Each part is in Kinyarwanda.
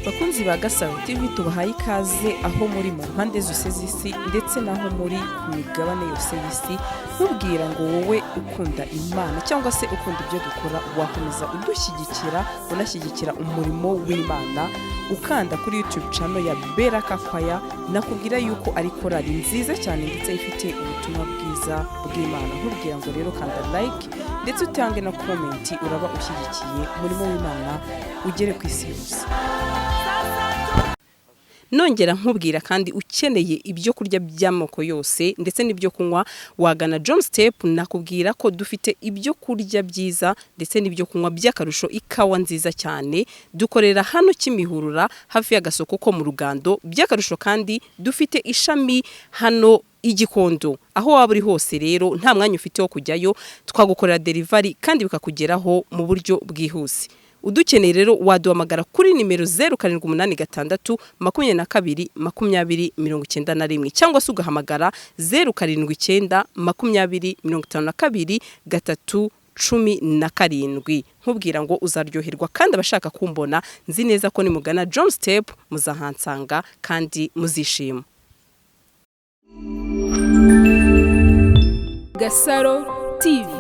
Bakunzi ba Gasaro TV, tubahaye ikaze aho muri mu mpande zose z'isi ndetse n'aho muri ku migabane yose y'isi. Nkubwira ngo wowe ukunda Imana cyangwa se ukunda ibyo dukora, wakomeza udushyigikira, unashyigikira umurimo w'Imana, ukanda kuri YouTube channel ya Beraka Choir. Nakubwira yuko ari korali nziza cyane ndetse ifite ubutumwa bwiza bw'Imana. Nkubwira ngo rero kanda like ndetse utange na comment, uraba ushyigikiye umurimo w'Imana ugere ku isi yose. Nongera nkubwira kandi, ukeneye ibyo kurya by'amoko yose ndetse n'ibyo kunywa, wagana John Step. Nakubwira ko dufite ibyo kurya byiza ndetse n'ibyo kunywa by'akarusho, ikawa nziza cyane. Dukorera hano Kimihurura, hafi y'agasoko ko mu Rugando. By'akarusho kandi dufite ishami hano i Gikondo. Aho waba uri hose rero, nta mwanya ufite wo kujyayo, twagukorera delivery kandi bikakugeraho mu buryo bwihuse. Udukeneye rero waduhamagara kuri nimero 0786 22 20 91, cyangwa se ugahamagara 0792052317. Nkubwira ngo uzaryoherwa, kandi abashaka kumbona, nzi neza ko nimugana John Step muzahansanga kandi muzishima. Gasaro TV.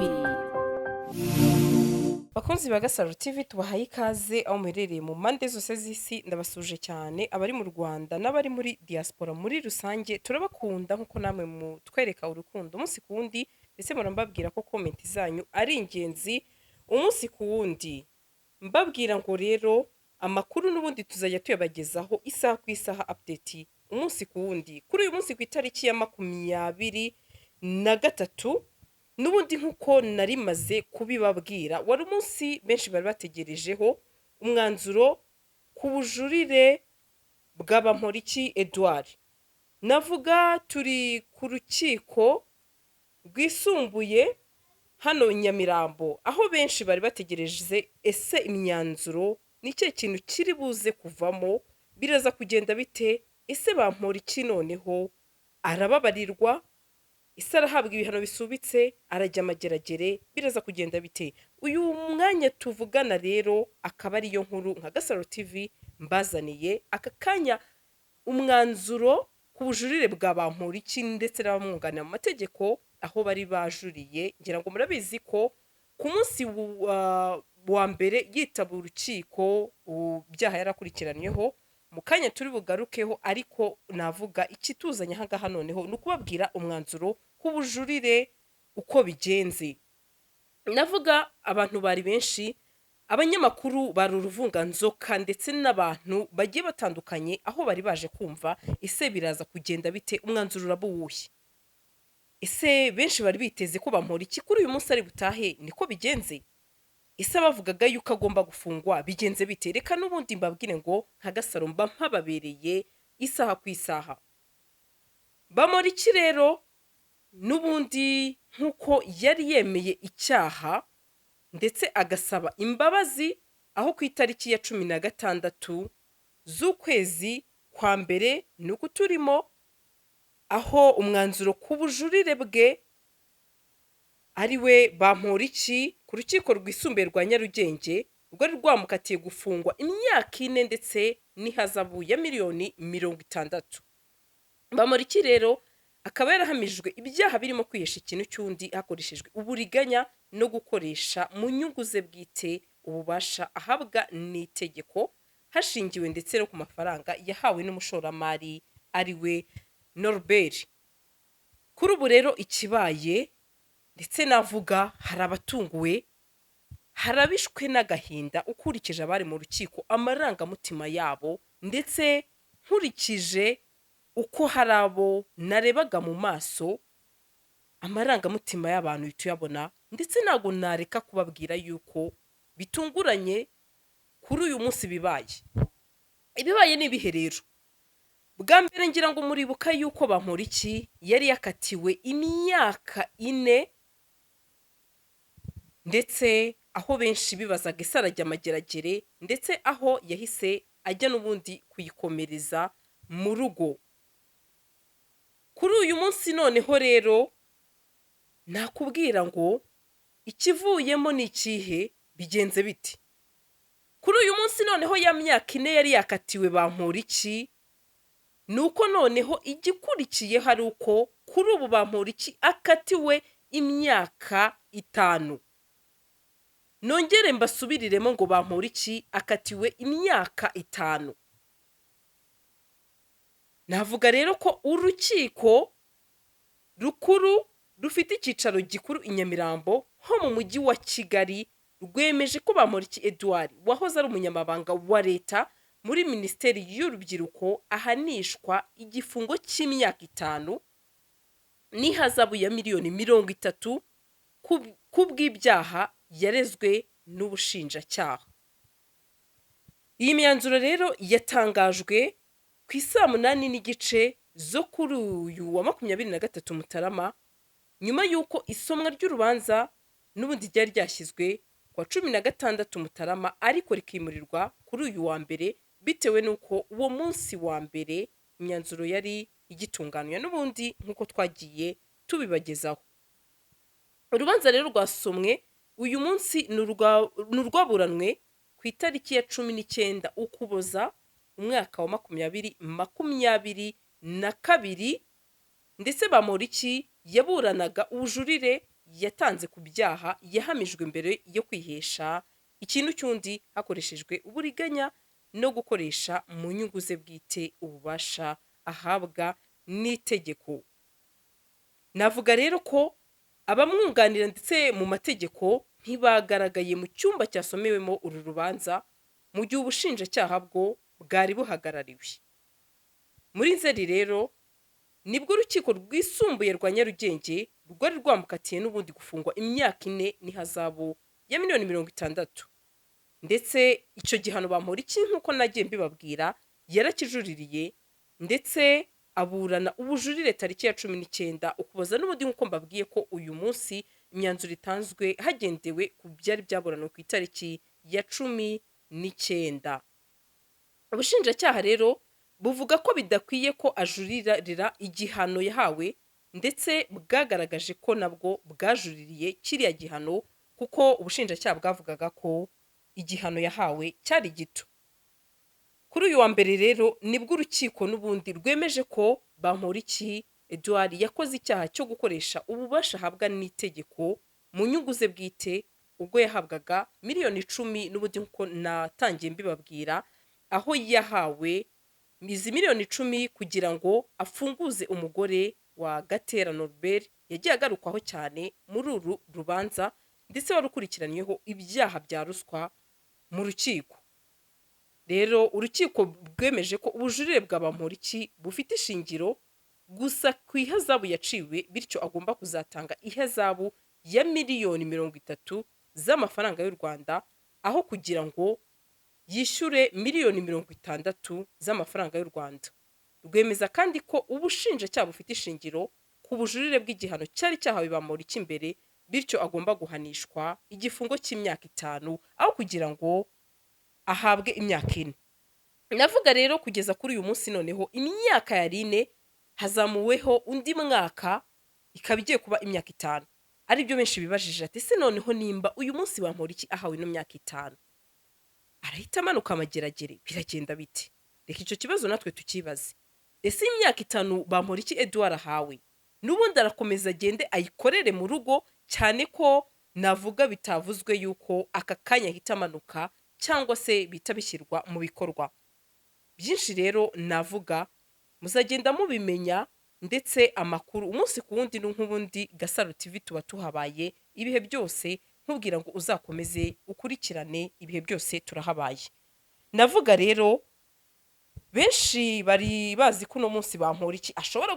Bakunzi ba Gasaro TV, tubahaye ikaze aho muherereye mu mpande zose z'isi. Ndabasuje cyane abari mu Rwanda n'abari muri diaspora muri rusange. Turabakunda nk'uko namwe mutwereka urukundo umunsi ku wundi, ndetse murambabwira ko comment zanyu ari ingenzi umunsi ku wundi. Mbabwira ngo rero amakuru n'ubundi tuzajya tuyabagezaho isaha ku isaha, update umunsi ku wundi. Kuri uyu munsi, ku itariki ya 23, n'ubundi nk'uko nari maze kubibabwira, wari umunsi benshi bari bategerejeho umwanzuro ku bujurire bwa Bamporiki Edouard. Navuga turi ku rukiko rwisumbuye hano Nyamirambo, aho benshi bari bategereje: ese imyanzuro ni ikihe kintu kiri buze kuvamo? Biraza kugenda bite? Ese Bamporiki noneho arababarirwa? Ese arahabwa ibihano bisubitse? Arajya amageragere? Biraza kugenda bite? Uyu mwanya tuvugana rero akaba ariyo nkuru nka Gasaro TV mbazaniye aka kanya: umwanzuro ku bujurire bwa Bamporiki ndetse n'abamwunganira mu mategeko, aho bari bajuriye. Ngira ngo murabizi ko ku munsi wa mbere yitaba urukiko, ibyaha yarakurikiranyweho, mu kanya turi bugarukeho. Ariko navuga ikituzanye aha ngaha noneho ni ukubabwira umwanzuro ku bujurire uko bigenze. Navuga abantu bari benshi, abanyamakuru bari uruvunganzoka, ndetse n'abantu bagiye batandukanye, aho bari baje kumva: ese biraza kugenda bite? Umwanzuro uraba uwuhe? Ese benshi bari biteze ko Bamporiki kuri uyu munsi ari butahe, niko bigenze? Ese abavugaga yuko agomba gufungwa, bigenze bite? Reka n'ubundi mbabwire ngo nka Gasaro mba mpababereye isaha ku isaha. Bamporiki rero n'ubundi nk'uko yari yemeye icyaha ndetse agasaba imbabazi, aho ku itariki ya 16 z'ukwezi kwa mbere ni uku turimo, aho umwanzuro ku bujurire bwe, ari we Bamporiki, ku rukiko rwisumbuye rwa Nyarugenge rwari rwamukatiye gufungwa imyaka 4 ndetse n'ihazabu ya miliyoni 60. Bamporiki rero akaba yarahamijwe ibyaha birimo kwihesha ikintu cy'undi hakoreshejwe uburiganya no gukoresha mu nyungu ze bwite ububasha ahabwa n'itegeko, hashingiwe ndetse no ku mafaranga yahawe n'umushoramari ari we Norbert. Kuri ubu rero ikibaye, ndetse navuga hari abatunguwe, hari abishwe n'agahinda ukurikije abari mu rukiko, amarangamutima yabo, ndetse nkurikije uko hari abo narebaga mu maso, amarangamutima y'abantu uhita uyabona. Ndetse ntabwo nareka kubabwira yuko bitunguranye kuri uyu munsi bibaye. Ibibaye ni ibihe rero? Bwa mbere, ngira ngo muribuka yuko Bamporiki yari yakatiwe imyaka 4, ndetse aho benshi bibazaga ese arajya amageragere, ndetse aho yahise ajya n'ubundi kuyikomereza mu rugo. Kuri uyu munsi noneho rero nakubwira ngo ikivuyemo ni ikihe? Bigenze biti? Kuri uyu munsi noneho ya myaka 4 yari yakatiwe Bamporiki, ni uko noneho igikurikiye hari uko kuri ubu Bamporiki akatiwe imyaka 5. Nongere mbasubiriremo ngo Bamporiki akatiwe imyaka 5. Navuga rero ko urukiko rukuru rufite icyicaro gikuru i Nyamirambo ho mu mujyi wa Kigali rwemeje ko Bamporiki Edouard wahoze ari umunyamabanga wa leta muri Minisiteri y'Urubyiruko ahanishwa igifungo cy'imyaka 5 n'ihazabu ya miliyoni 30 ku bw'ibyaha yarezwe n'ubushinjacyaha. Iyi myanzuro rero yatangajwe ku isaa 8:30 zo kuri uyu wa 23 Mutarama, nyuma y'uko isomwa ry'urubanza n'ubundi ryari ryashyizwe ku wa 16 Mutarama, ariko rikimurirwa kuri uyu wa mbere bitewe n'uko uwo munsi wa mbere imyanzuro yari igitunganywa n'ubundi nk'uko twagiye tubibagezaho. Urubanza rero rwasomwe uyu munsi ni urwaburanwe ku itariki ya 19 Ukuboza umwaka wa 2022, ndetse Bamporiki yaburanaga ubujurire yatanze ku byaha yahamijwe mbere yo kwihesha ikintu cy'undi hakoreshejwe uburiganya no gukoresha mu nyungu ze bwite ububasha ahabwa n'itegeko. Navuga rero ko abamwunganira ndetse mu mategeko ntibagaragaye mu cyumba cyasomewemo uru rubanza, mu gihe ubushinjacyaha bwo bwari buhagarariwe. Muri Nzeri rero nibwo urukiko rwisumbuye rwa Nyarugenge rwari rwamukatiye n'ubundi gufungwa imyaka 4 n'ihazabu ya miliyoni 60. Ndetse icyo gihano Bamporiki nk'uko nagiye mbibabwira yarakijuririye, ndetse aburana ubujurire tariki ya 19 Ukuboza n'ubundi nk'uko mbabwiye ko uyu munsi imyanzuro itanzwe hagendewe ku byari byaburanwe ku itariki ya 19. Ubushinjacyaha rero buvuga ko bidakwiye ko ajuririra igihano yahawe, ndetse bwagaragaje ko nabwo bwajuririye kiriya gihano, kuko ubushinjacyaha bwavugaga ko igihano yahawe cyari gito. Kuri uyu wa mbere rero nibwo urukiko n'ubundi rwemeje ko Bamporiki Edouard yakoze icyaha cyo gukoresha ububasha ahabwa n'itegeko mu nyungu ze bwite, ubwo yahabwaga miliyoni 10 n'ubundi nk'uko natangiye mbibabwira, aho yahawe izi miliyoni 10 kugira ngo afunguze umugore wa Gatera Norbert yagiye agarukwaho cyane muri uru rubanza, ndetse wari ukurikiranyweho ibyaha bya ruswa mu rukiko. Rero urukiko rwemeje ko ubujurire bwa Bamporiki bufite ishingiro gusa ku ihazabu yaciwe, bityo agomba kuzatanga ihazabu ya miliyoni 30 z'amafaranga y'u Rwanda, aho kugira ngo yishyure miliyoni 60 z'amafaranga y'u Rwanda. Rwemeza kandi ko ubushinjacyaha bufite ishingiro ku bujurire bw'igihano cyari cyahawe Bamporiki imbere, bityo agomba guhanishwa igifungo cy'imyaka 5 aho kugira ngo ahabwe imyaka 4. Navuga rero kugeza kuri uyu munsi noneho imyaka yari 4 hazamuweho undi mwaka, ikaba igiye kuba imyaka 5. Aribyo benshi bibajije ati ese noneho nimba uyu munsi Bamporiki ahawe ino myaka 5 arahita amanuka amageragere, biragenda bite? Reka icyo kibazo natwe tukibaze. Ese imyaka 5 Bamporiki Edouard ahawe n'ubundi arakomeza agende ayikorere mu rugo, cyane ko navuga bitavuzwe yuko aka kanya ahita amanuka cyangwa se bita bishyirwa mu bikorwa. Byinshi rero navuga muzagenda mubimenya, ndetse amakuru umunsi ku wundi n'ubundi Gasaro TV tuba tuhabaye ibihe byose, nkubwira ngo uzakomeze ukurikirane ibihe byose turahabaye. Navuga rero benshi bari bazi ko uno munsi Bamporiki ashobora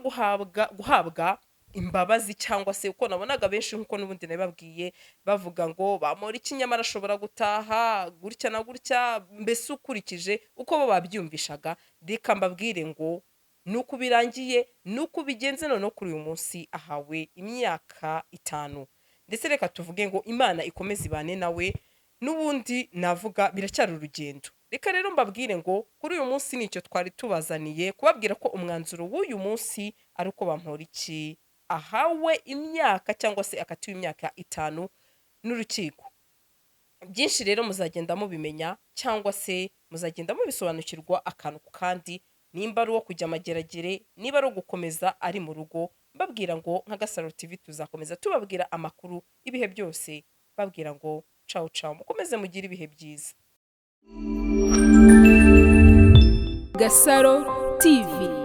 guhabwa imbabazi, cyangwa se uko nabonaga benshi nkuko n'ubundi nabibabwiye bavuga ngo Bamporiki nyamara ashobora gutaha gutya na gutya, mbese ukurikije uko bo babyumvishaga. Reka mbabwire ngo nuko birangiye, nuko bigenze noneho kuri uyu munsi ahawe imyaka 5. Ndetse reka tuvuge ngo Imana ikomeze ibane nawe, n'ubundi navuga biracyari urugendo. Reka rero mbabwire ngo kuri uyu munsi nicyo twari tubazaniye, kubabwira ko umwanzuro w'uyu munsi ari uko Bamporiki ahawe imyaka cyangwa se akatiwe imyaka 5 n'urukiko. Byinshi rero muzagenda mubimenya cyangwa se muzagenda mubisobanukirwa akantu ku kandi, nimba ari uwo kujya Mageragere, niba ari ugukomeza ari mu rugo. Mbabwira ngo nka Gasaro TV tuzakomeza tubabwira amakuru ibihe byose, babwira ngo cawu cawu, mukomeze mugire ibihe byiza. Gasaro TV.